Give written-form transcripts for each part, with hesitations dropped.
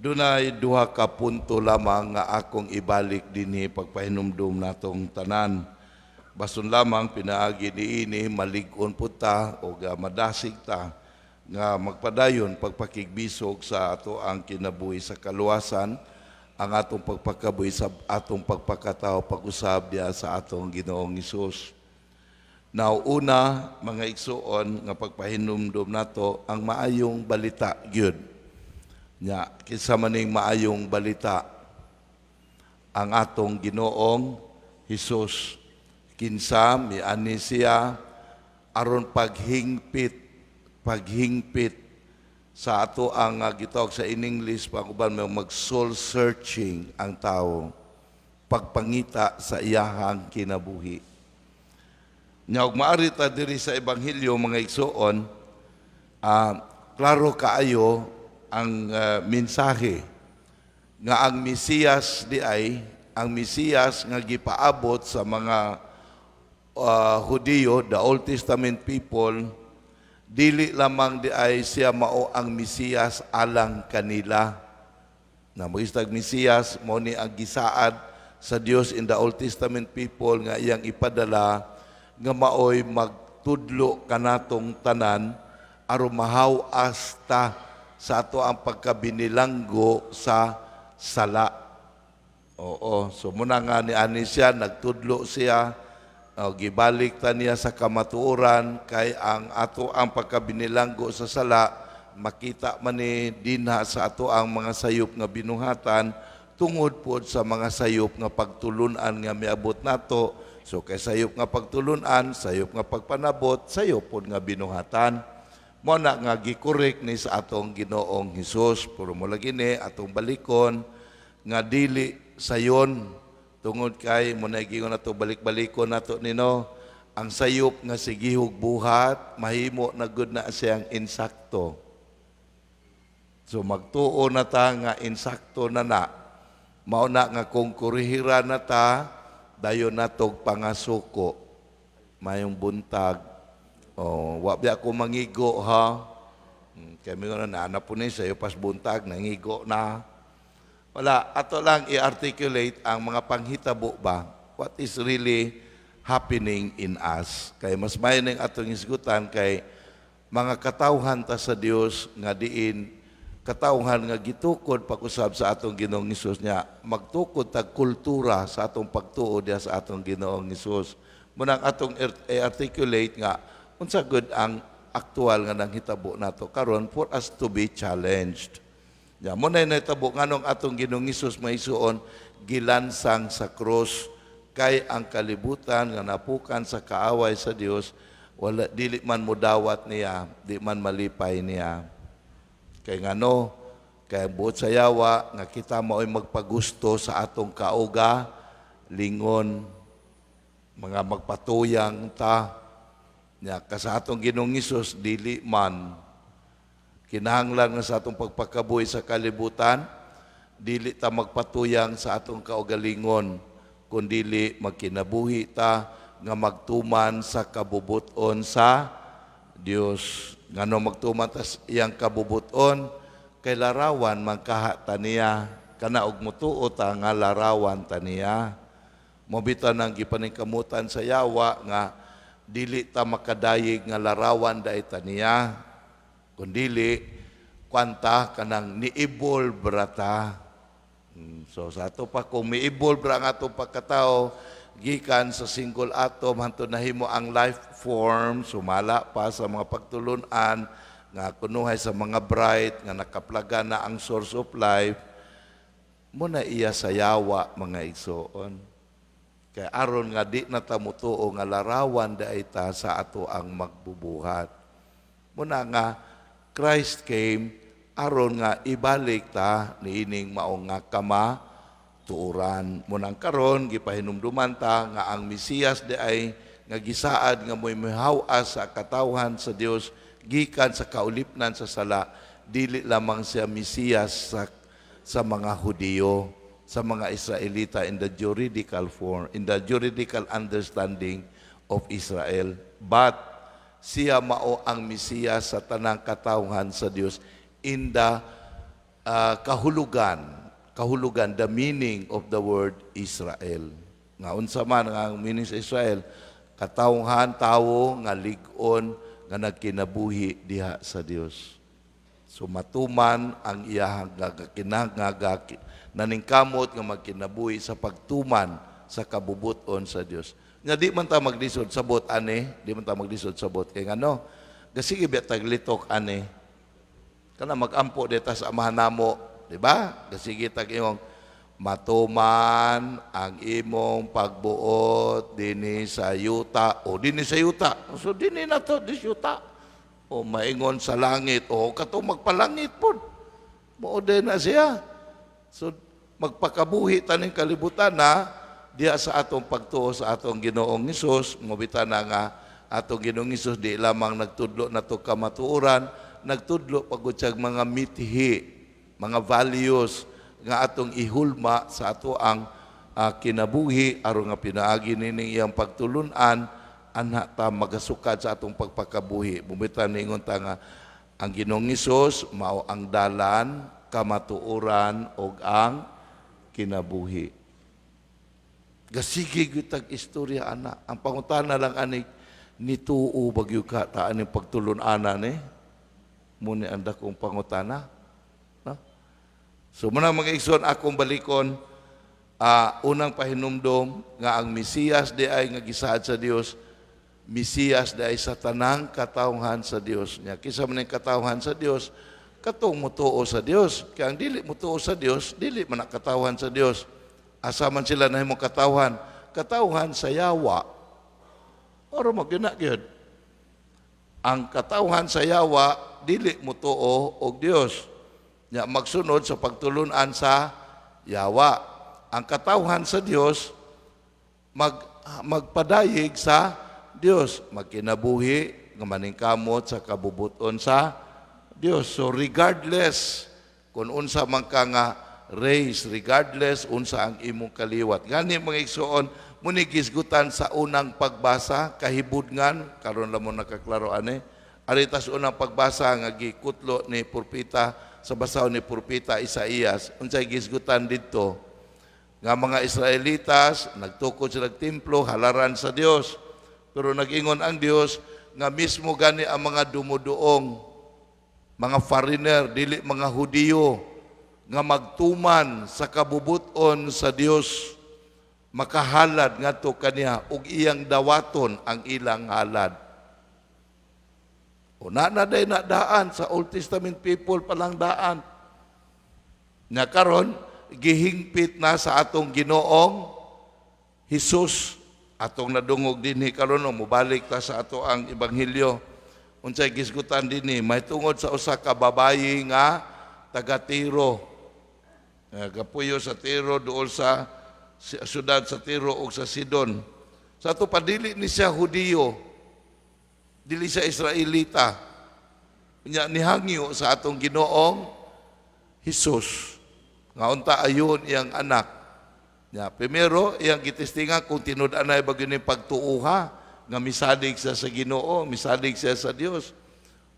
Dunay duha ka punto lamang nga akong ibalik dinhi pagpahinumdum natong tanan. Basun lamang pinaagi niini malig-on pud ta o madasig ta nga magpadayon pagpakigbisog sa ato ang kinabuhi sa kaluwasan, ang atong pagpakabuhi sa atong pagpakatao pag-usab diha sa atong Ginoong Hesus. Now, una, mga igsuon, nga pagpahinumdum nato ang maayong balita gyud. Nya, kinsa man ning maayong balita? Ang atong Ginoong Hesus, kinsa miani siya aron paghingpit sa ato ang gitawag sa in English pag uban may mag soul searching ang tao, pagpangita sa iyahang kinabuhi. Nya ug maari ta diri sa ebanghelyo, mga igsuon, klaro kaayo ang mensahe nga ang Mesiyas di ay ang Mesiyas nga gipaabot sa mga Hudiyo, the Old Testament people, dili lamang di ay siya mao ang Mesiyas alang kanila. Na magistag Mesiyas mao ni ang gisaad sa Dios in the Old Testament people nga iyang ipadala nga maoy magtudlo kanatong tanan aron mahaw-as ta sa ato ang pagkabinilanggo sa sala. Oo, so muna nga ni ani siya, nagtudlo siya, oh, gibalik ta niya sa kamatuoran kay ang ato ang pagkabinilanggo sa sala makita man ni dinha sa ato ang mga sayop nga binuhatan tungod pod sa mga sayop nga pagtulunan nga miabot nato. So kay sayop nga pagtulunan, sayop nga pagpanabot, sayop pod nga binuhatan. Mo na nga gikorek ni sa atong Ginoong Hesus. Pero mo lagi ni atong balikon nga dili sayon tungod kay mo na gingon nato, balik-balikon nato nino ang sayop nga sigihog buhat, mahimo na gud na siyang insakto. So magtuo na ta nga insakto na na. Mao na nga kung kurihira na ta, dayon natog pangasuko. Mayong buntag. Oh, wa biya ko mangigo ha. Kay mingon na na po ni sayo pas buntag nangigo na. Wala, ato lang i-articulate ang mga panghitabo ba? What is really happening in us? Kay mas may ning atong hisgutan kay mga katawhan ta sa Dios nga diin katawhan nga gitukod pag-usab sa atong Ginoong Hesus, niya magtukod tag kultura sa atong pagtuo diha sa atong Ginoong Hesus. Munang atong i-articulate nga unsa gud ang aktual nga nanghitabo nato karon for us to be challenged. Ya, mo na nahitabo nganong atong Ginoong Hesus, mga igsuon, gilansang sa krus, kay ang kalibutan nga napukan sa kaaway sa Dios, wala, dili man modawat niya, di man malipay niya. Kay ngano? Kay buot sa yawa nga kita mao'y magpagusto sa atong kauga lingon, mga magpatuyang ta. Nya ka sa atong Ginoong Hesus, dili man kinahanglan nga sa atong pagpakabuhi sa kalibutan dili ta magpatuyang sa atong kaugalingon, kundili magkinabuhi ta nga magtuman sa kabubuton sa Dios. Ngano magtuman ta sa iyang kabubuton? Kay larawan man kaha ta niya, kana og mutuo ta nga larawan ta niya. Mo bitaw nang gipaningkamutan sa yawa nga dili ta makadayeg nga larawan dai ta niya, kundili kwanta kanang ni-evolve ra ta. So sa ato pa, kung mi-evolve ra ang atong pagkatao gikan sa single atom hantod nahimo ang life form, sumala pa sa mga pagtulunan nga kunuhay sa mga bright nga nakaplaga na ang source of life, mo na iya sa yawa, mga igsoon, kay aron nga di na ta mutuo nga larawan diay ta sa ato ang magbubuhat. Mo na nga Christ came aron nga ibalik ta niining mao nga kamatuoran. Munang karon gipahinumduman ta nga ang Mesiyas di ay nga gisaad nga mo'y mihaw-as sa katawhan sa Dios gikan sa kaulipnan sa sala, dili lamang siya Mesiyas sa mga Hudiyo, sa mga Israelita in the juridical form, in the juridical understanding of Israel, but siya mao ang Mesiyas sa tanang katawhan sa Dios in the kahulugan, the meaning of the word Israel. Nga unsa man nga ang meaning sa Israel? Katawhan, tawo nga lig-on nga nagkinabuhi diha sa Dios. So matuman ang iyahang nga naningkamot nga magkinabuhi sa pagtuman sa kabubuton sa Dios. Nga di man ta maglisod sabot ani, di man ta maglisod sabot kay ngano? Gasige biya taglitok ani. Kana magampo dita sa Amahan namo, di ba? Gasige tag imong matuman ang imong pagbuot dinhi sa yuta o dinhi sa yuta. So dinhi na to, di yuta. O maingon sa langit o kato magpalangit pod. Mao din na siya. So magpakabuhi taning kalibutan na diha sa atong pagtuo sa atong Ginoong Hesus. Mobita na nga atong Ginoong Hesus di lamang nagtudlo nato kamatuoran, nagtudlo pagud siyag mga mithi, mga values nga atong ihulma sa ato ang kinabuhi aron nga pinaagi nining iyang pagtulunan anha ta magasukad sa atong pagpakabuhi. Bumita ningon ta nga ang Ginoong Hesus mao ang dalan, kamatuoran ug ang kinabuhi. Gasige gyud tag istorya ana. Ang pangutana lang ani, nituo ba gyud ka ta aning pagtulun-ana ni? Muni ang dakong pangutana. No? So muna, mga igsoon, akong balikon, unang pahinumdom nga ang Mesiyas di ay nga gisaad sa Dios, Mesiyas di ay sa tanang katawhan sa Dios. Nya kinsa man ang katawhan sa Dios? Katong mutuo sa Dios. Kaya ang dili mutuo sa Dios, dili man ang katawhan sa Dios. Asa man sila nahimong katawhan? Katawhan sa yawa. Oro mo gyud na gyud. Ang katawhan sa yawa dili mutuo og Dios. Nya magsunod sa pagtulunan sa yawa. Ang katawhan sa Dios magpadayig sa Dios, magkinabuhi nga maningkamot sa kabubuton sa Dios. So regardless kung unsa man ka nga race, regardless unsa ang imong kaliwat. Gani, mga igsoon, muni gisgutan sa unang pagbasa, kahibudngan, karon lang mo nakaklaro ani. Aritas unang pagbasa nga gikutlo ni propeta sa basahon ni Propeta Isaías, unsay gisgutan didto? Nga mga Israelitas nagtukod sila templo, halaran sa Dios. Pero nag-ingon ang Dios nga mismo gani ang mga dumuduong, mga foreigner, dili mga Hudiyo, nga magtuman sa kabubuton sa Dios, makahalad ngadto kaniya ug iyang dawaton ang ilang halad. O na na day na daan sa Old Testament people pa lang daan. Nga karon gihingpit na sa atong Ginoong Hesus, atong nadungog dinhi karon, no, mobalik ta sa ato ang ebanghelyo. Unsay gisgutan dinhi? Mahitungod sa usa ka babayi nga taga Tiro. Nga gapuyo sa Tiro, duol sa syudad sa Tiro ug sa Sidon. Sa ato pa dili ni siya Hudiyo. Dili siya Israelita. Nya nihangyo sa atong Ginoong Hesus nga unta ayon iyang anak. Nya primero iyang gitestingan kung tinud-anay ba gyud ni pagtuuha nga misalig siya sa Ginoo, misalig siya sa Dios.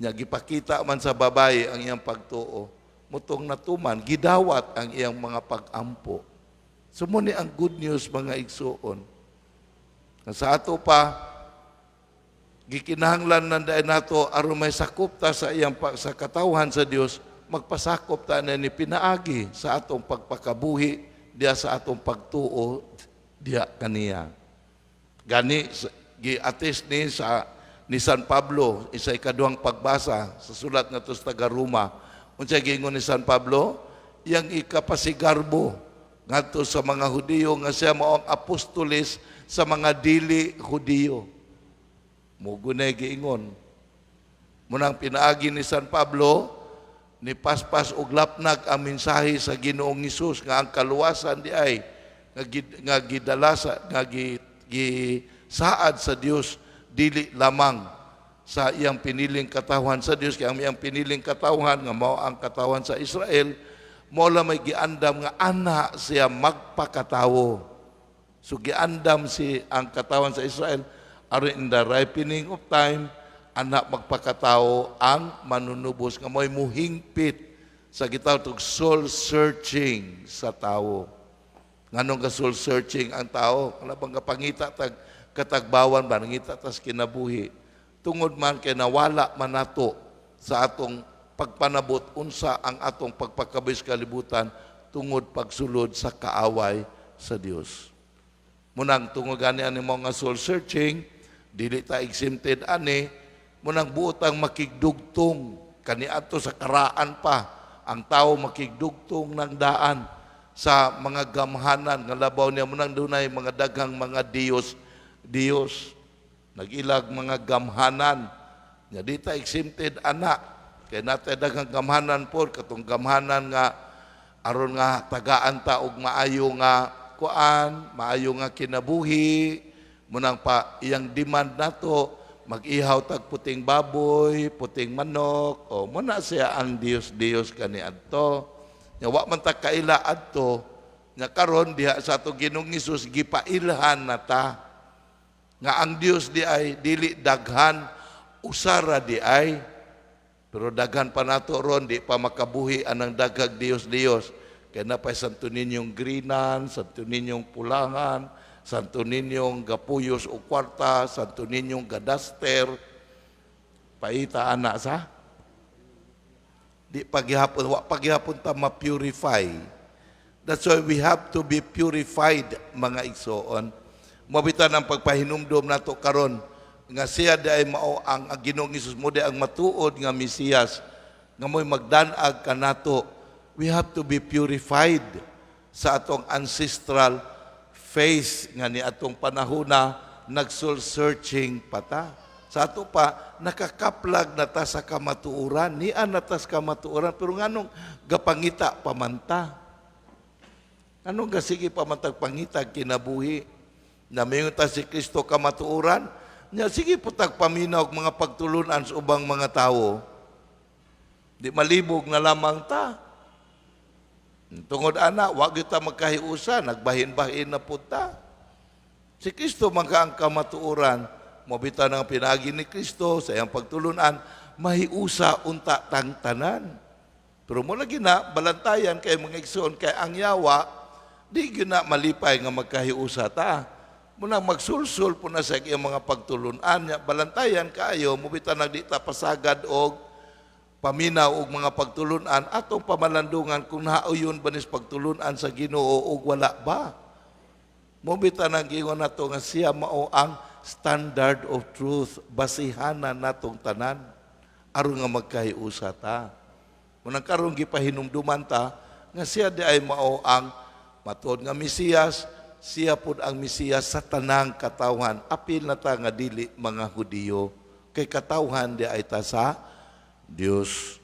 Nya gipakita man sa babae ang iyang pagtuo. Mutong natuman, gidawat ang iyang mga pag-ampo. So mo ni ang good news, mga igsuon. Nga sa ato pa gikinahanglan nan dahil nato aron may sakop ta sa iyang sa katawhan sa Dios, magpasakop ta na ni pinaagi sa atong pagpakabuhi diya sa atong pagtuo diya kaniya. Gani giatis ni sa ni San Pablo isa ikaduhang pagbasa sa sulat ngadto sa taga Roma. Unsay giingon ni San Pablo? Iyang ikapasigarbo ngadto sa mga Hudiyo nga siya mao ang apostoles sa mga dili Hudiyo. Mugunay giingon. Munang pinaagi ni San Pablo, ni paspas og lapnag ang mensahe sa Ginoong Hesus nga ang kaluwasan di ay nga gidala sa nga gisaad sa Dios dili lamang sa iyang piniling katawhan sa Dios, kay ang iyang piniling katawhan nga mao ang katawhan sa Israel, mao lang may giandam nga ana siya magpakatawo. So giandam si ang katawan sa Israel aron in the ripening of time anak magpakatao ang manunubos nga mo'y muhingpit Sa gitawag soul searching sa tao. Nganong ka soul searching ang tao? Wala bang kapangita tag katagbawan ba, nangita tas kinabuhi? Tungod man kay nawala man nato sa atong pagpanabot unsa ang atong pagpakabuhi sa kalibutan tungod pagsulod sa kaaway sa Dios. Munang tungod gani ani mo nga soul searching, dili ta exempted ani, munang buot ang makigdugtong kaniadto sa karaan pa ang tao, makigdugtong ng daan sa mga gamhanan nga labaw niya. Munang dunay mga daghang mga Diyos Diyos, nag-ilag mga gamhanan nya. Di ta exempted ana kay natay daghang gamhanan por katong gamhanan nga aron nga tagaan ta og maayo nga kuan, maayo nga kinabuhi. Munang pa iyang demand nato, mag-ihaw tag puting baboy, puting manok, o muna siya ang Diyos Diyos kaniadto. Nya wa man ta kaila adto, nya karon diha sa ato Ginoong Hesus gipailhan na ta nga ang Dios di ay dili daghan, usara di ay. Pero daghan pa nato ron, di pa makabuhi anang daghag Dios Dios kay napay Santo Niñong Greenan, Santo Niñong Pulangan, Santo Niñong Gapuyos o Kwarta, Santo Niñong Gadaster. Paita ana sa di paghihapon, wa paghihapon ta ma-purify. That's why we have to be purified, mga igsoon. Mabita ng pagpahinumdom nato karon nga siya di ay mao ang Ginoong Hesus mo di ang matuod nga Mesiyas nga mo'y magdanag kanato. We have to be purified sa atong ancestral faith nga ni atong panahona nag-soul searching pata. Sa ato pa, nakakaplag na ta sa kamatuoran, nian na ta sa kamatuoran, pero nganong gapangita pamanta? Anong gasige pamantag pangita kinabuhi? Na mayon ta si Kristo kamatuoran, nya sige po tag paminaw og mga pagtulunan sa ubang mga tawo. Di malibog na lamang ta. Tungod ana, wag gyud ta magkahiusa, nagbahin-bahin na pud ta. Si Kristo man ka ang kamatuoran, mabita ng pinagi ni Kristo sa iyang pagtulunan, mahiusa unta tang tanan. Pero mo lagi na balantayan kay mga igsoon, kay ang yawa di gyud na malipay nga magkahiusa ta. Muna magsulsul po na sa iyang mga pagtulunan niya, balantayan kaayo mubita nang di ta pasagad og paminaw og mga pagtulunan, atong pamalandungan kung naauyon ba nis pagtulunan sa Ginoo og wala ba. Mobita nang giingon nato nga siya mao ang standard of truth, basihanan natong tanan aron nga magkahiusa ta. Munang karon gipahinumduman ta nga siya di ay mao ang matuod nga Mesiyas, siya pud ang Mesiyas sa tanang katawhan. Apil na ta nga dili mga Hudiyo kay katawhan di ay ta sa Dios.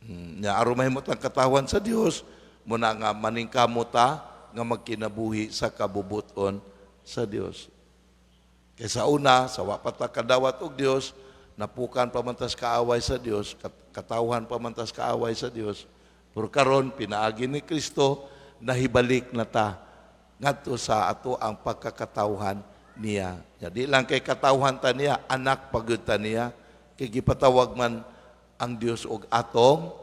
Nya aron mahimot ang katawhan sa Dios, muna nga maningkamo ta nga magkinabuhi sa kabubuton sa Dios. Kay sa una, sa wa pa ta kadawat og Dios, napukan pa man tas kaaway sa Dios, katawhan pa man tas kaaway sa Dios. Pero karon pinaagi ni Kristo, nahibalik na ta ngadto sa ato ang pagkakatawhan niya. Ya, di lang kay katawhan ta niya, anak pagud ta niya, kay gipatawag man ang Dios og atong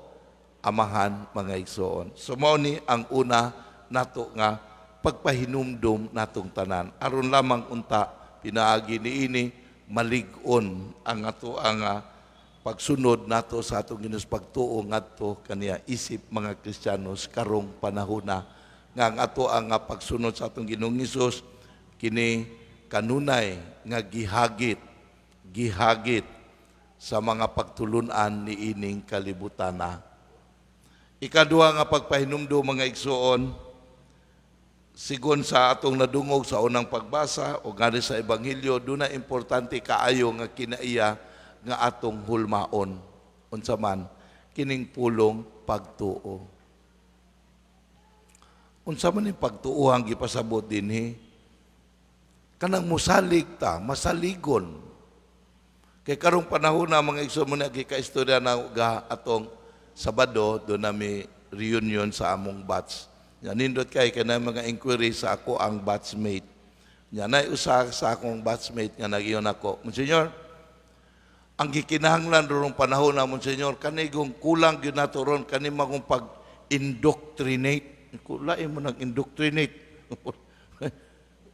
amahan, mga igsoon. So mao ni ang una nato nga pagpahinumdum natong tanan aron lamang unta pinaagi niini malig-on ang ato ang pagsunod nato sa atong Ginoo, pagtuo ngadto kaniya isip mga Kristiyanos karong panahona nga ang ato ang pagsunod sa atong Ginoong Hesus kini kanunay nga gihagit gihagit sa mga pagtulunan niining kalibutana. Ikaduha nga pagpahinumdum, mga igsuon, sigon sa atong nadungog sa unang pagbasa o ngari sa ebanghelyo, duna importante kaayo nga kinaiya nga atong hulmaon. Unsa man kining pulong pagtuo? Unsa man ning pagtuo ang gipasabot dinhi? Kanang musalig ta, masaligon. Kay karong panahon na, mga igsoon, mo na gikaistorya na ga atong Sabado do nami reunion sa among batch. Nya nindot kay kay na mga inquiry sa ako ang batchmate. Nya nay usa sa akong batchmate nga nagiyon ako, "Monsignor, Ang gikinahanglan ron panahon na, Monsenyor, kanigong kulang gyud nato ron kani magong pag-indoctrinate. Kulain mo nang indoctrinate.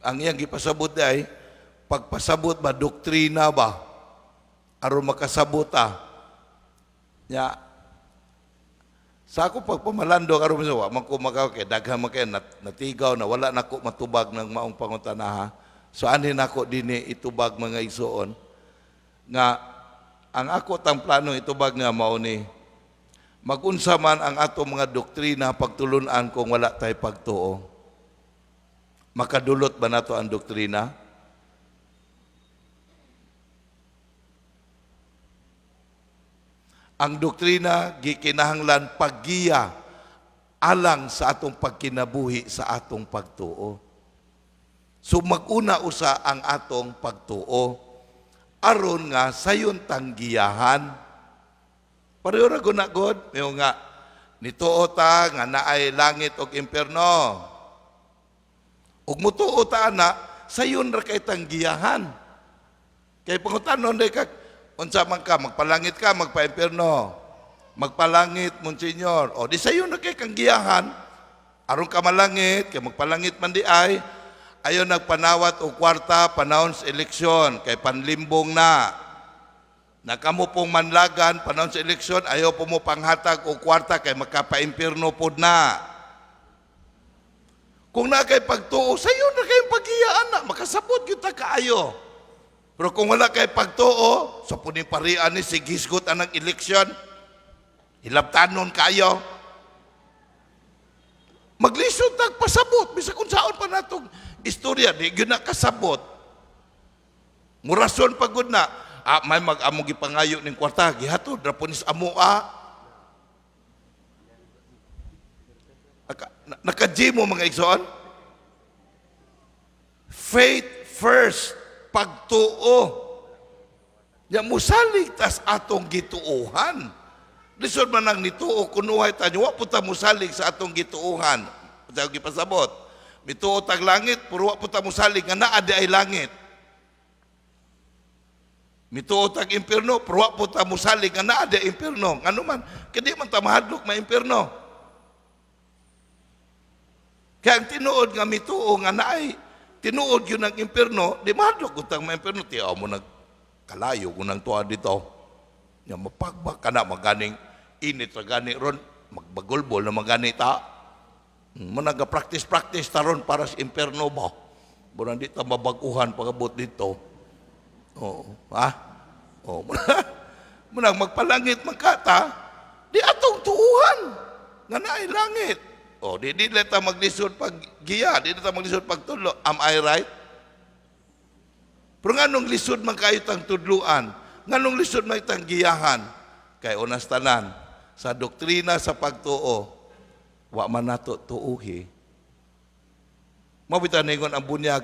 Ang iyang gipasabot ay pagpasabot ba, doktrina ba, aron makasabot ah. Ya, sa ako pagpamalando karon sa wa man ko makaw kay daghan man kay natigaw na wala nako matubag ng maong pangutana. So ani nako dinhi itubag, mga igsoon, nga ang ako tang plano itubag nga mao ni magunsa man ang ato mga doktrina, pagtulunan, kung wala tay pagtuo, makadulot ba nato ang doktrina? Ang doktrina gikinahanglan paggiya alang sa atong pagkinabuhi sa atong pagtuo. So mag-una usa ang atong pagtuo aron nga sayon tanggiyahan. Pareho ra gud na god, mayo nga nituo ta nga naay langit og impierno. Ug mutuo ta ana, sayon ra kay tanggiyahan. Kay pangutanon day ka, unsa man ka, magpalangit ka, magpa-impierno? Magpalangit, Monsignor. O, di sayon na kay kang giyahan. Aron ka malangit, kay magpalangit man di ay, ayo nagpanawat og kwarta panahon sa eleksyon, kay panlimbong na. Nakamo pong manlagan panahon sa eleksyon, ayo po mo panghatag og kwarta kay makapa-impierno pod na. Kung na kay pagtuo, sayon na kayong pagiyaan na, makasabot gyud ta kaayo. Pero kung wala kay pagtuo, sa puning parian ni si gisgot anang eleksyon, hilabtanon kayo. Maglisod tag pasabot, bisag kung saon pa natong istorya, di gyud na kasabot. Murason pa gud na, may mag-amo gipangayo ning kwarta, gihatod ra po ni sa amo ah. Naka-G mo, mga igsoon? Faith first, pagtuo. Ya musalig tas atong gituohan. Lisod man ang nituo kunuhay tanyo, wa po ta musalig sa atong gituohan. Sa gipasabot. Mituo tag langit, pero wa po ta musalig nga naa di ay langit. Mituo tag impierno, pero wa po ta musalig nga naa di ay impierno. Ngano man, kay di man ta mahadlok ma-impierno. Kaya ang tinuod nga mituo nga naay tinuod yun ang impierno, di mahadlok kung tang ma-impierno, tiyaw mo nagkalayo kung nang tuwa dito. Nga mapagbak ka na, maganing init sa gani ron, magbagulbol na magani ta. Mo nag-practice-practice ta ron para sa impierno ba? Murang di ta mabaguhan pag-abot dito. Oo, ha? Oo, muna magpalangit magkata, di atong tuuhan nga naay langit. O, di di ta maglisod pag giya, di ta maglisod pag tudlo. Am I right? Pero nganong lisod man kayo tang tudluan, nganong lisod man tang giyahan, kay unas tanan, sa doktrina sa pagtuo, wa man nato tuuhi. Mabita ningon ang bunyag,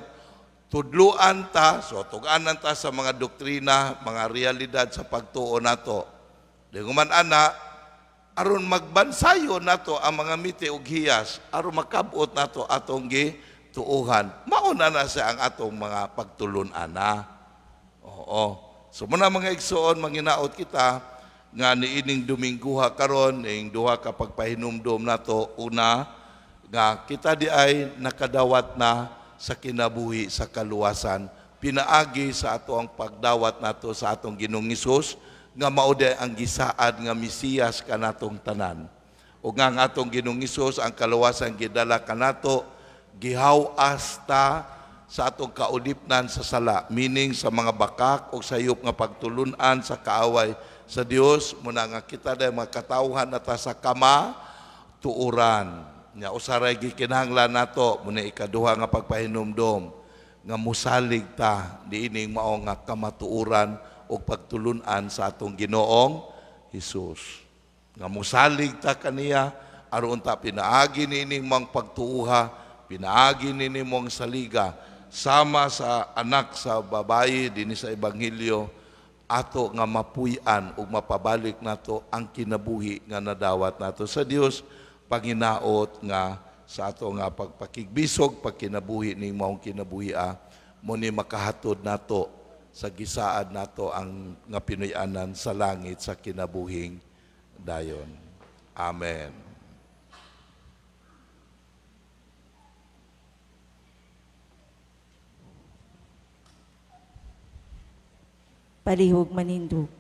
tudluan ta, so tuganan ta sa mga doktrina, mga realidad sa pagtuo nato. Di man ana, aron magbansayo nato ang mga miti ug hiyas, aron makabot nato atong gituuhan. Mauna na siya ang atong mga pagtulun-ana. Oo. So muna mga igsoon, manginaot kita nga niining Domingguha karon, ning duha ka pagpahinumdom nato. Una, nga kita di ay nakadawat na sa kinabuhi sa kaluwasan pinaagi sa ato ang pagdawat nato sa atong Ginoong Hesus nga mao di ang gisaad nga Mesiyas kanatong tanan. O nga ang atong Ginoong Hesus ang kaluwasan gidala kanato, gihaw-as ta sa atong kaulipnan sa sala, meaning sa mga bakak o sayop nga pagtulunan sa kaaway sa Dios, muna nga kita dahil mga katawhan na ta sa kama tuuran. Nya usaray gikinahanglan nato muna ikaduha nga pagpahinumdom nga musalig ta niining mao nga kamatuoran o pagtulunan sa atong Ginoong Hesus. Nga musalig ta kaniya aron ta pinaagi niining mang pagtuuha, pinaagi niini mong saliga sama sa anak sa babayi dinhi sa ebanghelyo, ato nga mapuy-an ug mapabalik nato ang kinabuhi nga nadawat nato sa Dios, panginaot nga sa ato nga pagpakigbisog pagkinabuhi ning maong kinabuhi mo ni makahatod nato sa gisaad nato ang nga Pinoy-anan sa langit sa kinabuhing dayon. Amen. Palihog manindog.